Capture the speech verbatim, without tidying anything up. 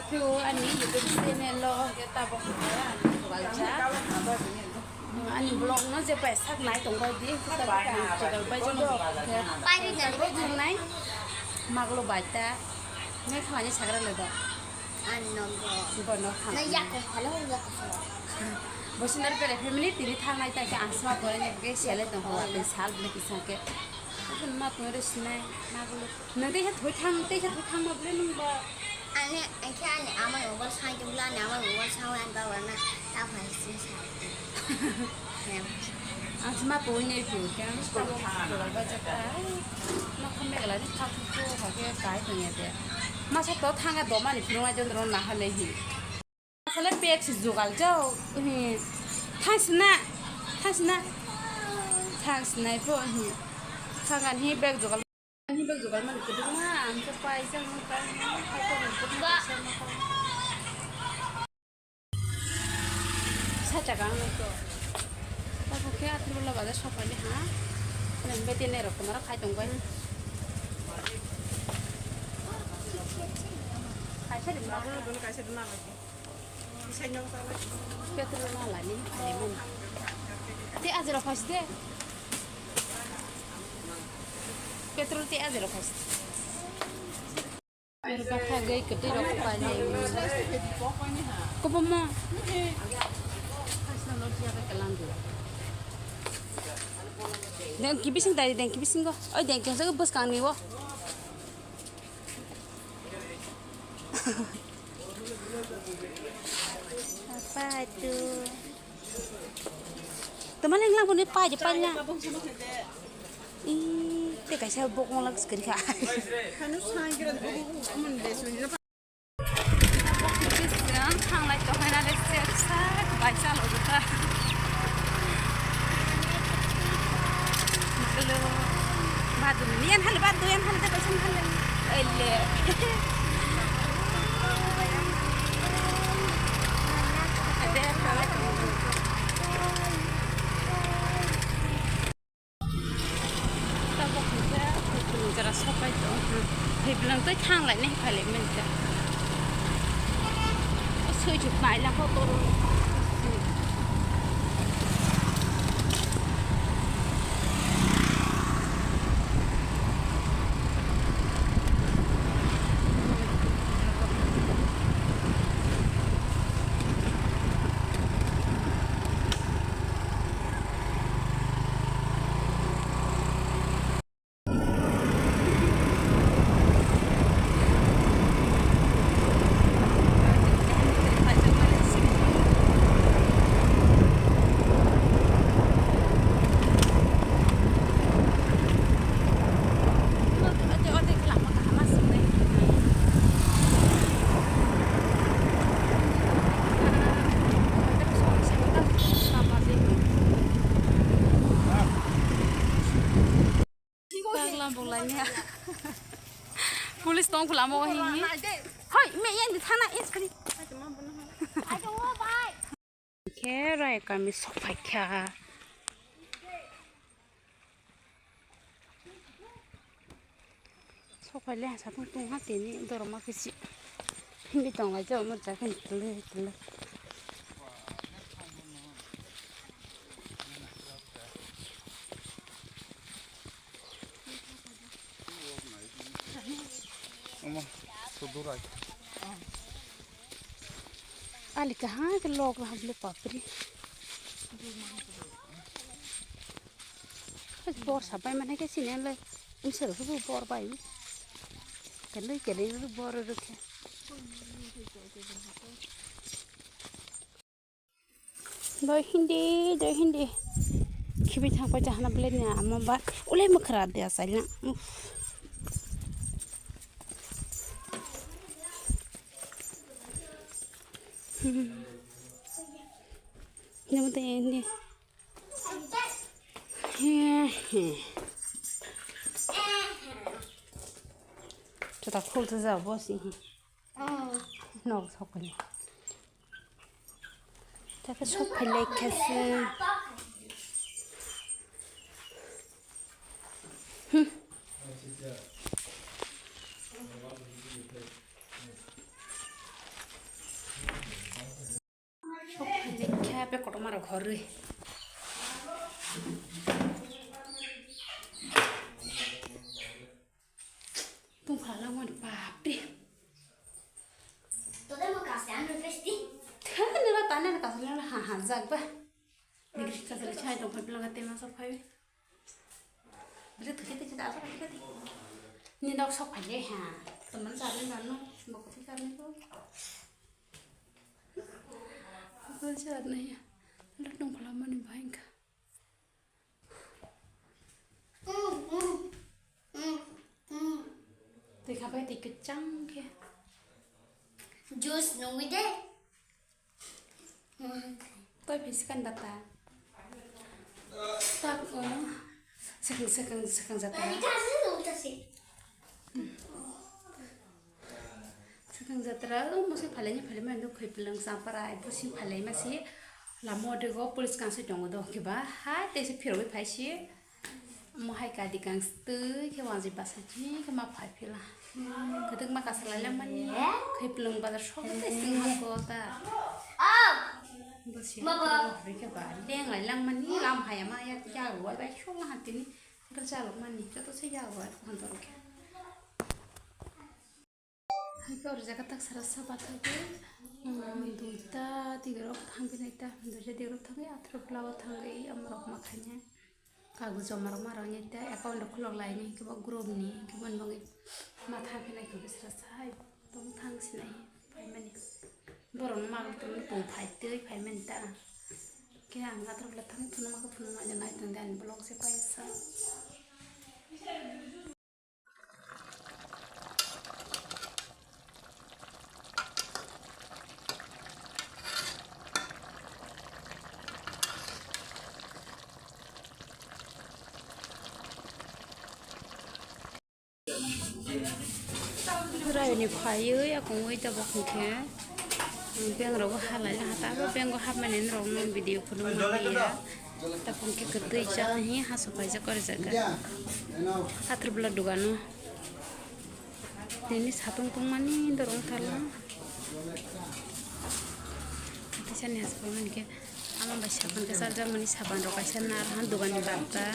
Ani YouTube channel o hwnkhe tabuk hwnkhe ani chubaljak. Ani vlog no je pai sak nai tong bai di, tabuk ang channel bai jono hwnkhe pai rinani bai thang nai. Maglo bai ta. Nai khamani sagra le do. Ani nongo. Bono kham. Na yako phalo yako phalo. Bosundar pere family tini thang nai ta khe ang sma pore ne ke sele tong ho, sal bini kisang ke. Aboni ma pore sinai, maglo. Nang teisa thoi thang, teisa thoi thang ma bole nung ba. Ani, ani khe ani amai mobile sai tong bla, ani amai mobile sai ani baba na ta phai si sai. Ang se ma poi ne phi ke ang ta bo ba ja ta. Ma kham be gala ni thak ko ha ke kai to ne de. Ma sa to thang ga do ma ni phirung ai jon ro na ha le hi. Asale pek si jugal jao. Thangsina. Thangsina. Thangsina po hi. Thangan hi bag jugal. Hi bag jugal mani kudu ma ang to pai jang mo pai. Ba. Sa jaga ang to. Tabo khe athir bola bazar sopai ni ha. Nang bete ne rok mara khai tong bai. Kaisa ring ma. Petrol na lani, lani. Te ajero phas de. Petrol te ajero phas. Ero bakha gai kete rok pai. Kobo mo. Dengki bising tadi, dengki bising go. Oi, dengki jaga bus kang ni wo. Apa itu? Teman yang lagu ni pai je pai na. Ih, te kaisa bok mo lak sekali kha. Bising thanglai tongkha na le sek sak bai chalo duka. Hello. Badu ni yan hale, badu yan hale, de bai san hale. Ele. Ade hale. Tabuk hwnkhe, jora sopai tong. Hwnkhe thanglai nai phalai mankha. Soi chuk nai lang kho toro. Pagla bolai ya. Police tong khulamo hini. Hoi, me yan di thana in skri. Khe rai kami sok phai kha. Sok phai le sa tung tung ha tini dorma kisi. Hindi tong lai jao mur ja khin tele tele. Omo, sudurai. Ali kaham ke lok lah beli papri. Bor sapai mana ke sini le. Insir hubu bor bai. Kelai kelai bor rukhe. Doi hindi, doi hindi. Khibi thang pa jahana bele ni ama ba. Ulai makhra de asai na. Uff. Hmm. Ini mah tanya ini. He, he. Chuta khul tu jabo si. Nok sok ni. Taka sok phelek khase. Hmm. Horwi. Tungkha langmani bapri. Todai mo kasi ano pesti. Thani la tani la kasi la ha ha jak ba. Nigri kasi la chai tong phabi la tema sa phabi. Bili thukhi te chita asa thukhi te. Ni nok sok phai le ha. Teman sa ni mano. Bok thukhi ka ni ko. Bok sa ni ya. Lut nong khala mani bhai ka. Twi khabai twi kwchang khe. Juice nungwi de. Toi phi swkang bata. Tak, oh. Swkang, swkang, swkang jatra. Swkang jatra, oh, musi phalaini phalaima ando khoi pwlwng champara, ai busi phalaima si lama o dego police kangsi tongo do, kiba hai tei se phirogwi phai si. Mo hai kadi kang stui khe wanjwi basa chi khe ma phai phila. Kwdwkma kasalai langmani, khaiplwng bazar sok tei sing ha ko ta. Bo si ha ko ri khe ba leng lai langmani lam hai ma ya ya ro bai sok na ha tini. Bo chalok mani joto se ya ro bai ko han to khe. Hai khe o jaga tak sara sa bathagwi, um, duita digrok thangwi naita, duita digrok thangwi athro block o thangwi amorok ma khainai. Kaguj joma rok ma rw naita, account rok khulok lainai, hinkhe bo group ni, hinkhe bo nugwi ma thangwi naikhe bisra sai, tong thang sinai phaimani. Borok no ma tong phai twi phaimani ta. Khe ang athro block thangwi phunukma khe phunukma nai tongdi ani vlog se paisa. Raini phaiwi akungwi tabuk hinkhe beng rogo halai laha ta, abo bengo hapmani norokno video phunukma naiya. Tabuk hinkhe kwtwi cha hi haso paijak kori jaga. Hathar bwla dugano. Nini satung tongmani dorong thala. Teisa ni haso paimani khe ama bai sapan khe charjakmani sapan rok kaisa nar han dugani bata.